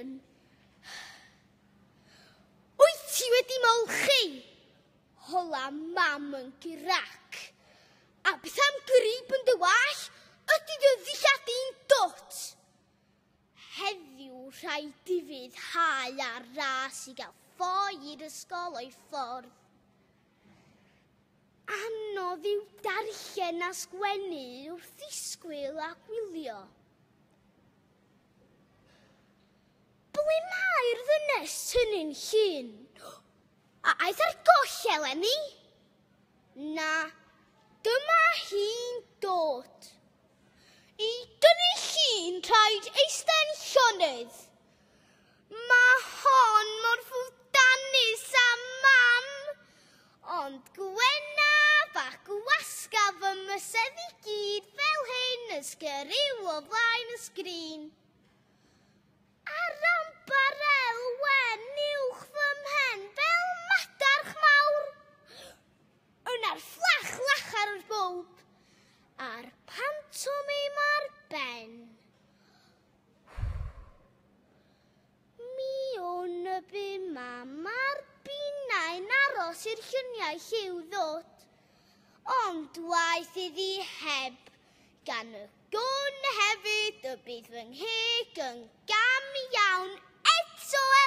yn. Wyt ti wedi molchi? Hola mam yn grac. A beth am grib yn dy wall? Ydy dy ddillad di'n dot? Heddiw rhaid i fydd hau ar ras i gael ffoi i'r ysgol o'i ffordd. Anodd yw darllen a sgwennu wrth ddisgwyl a gwylio. Ble mae'r ddynes tynnu'n llun? A aeth ar goll eleni? Na, dyma hi'n dod. I dynnu llun rhaid eistedd llonydd. Mae hon mor ffwdanus â mam. Ond gwena bach gwasga fy mysedd i gyd fel hyn ysgryw o flaen y sgrin. A'r ambarel wen uwch fy mhen fel madarch mawr. Yna'r fflach lachar wrth bawb, a'r pantomim ar ben. Mi wn y bu mam a'r binnau'n aros i'r lluniau lliw ddod. Ond waeth iddi heb, gan y gwn hefyd y bydd fy ngheg yn gam iawn eto.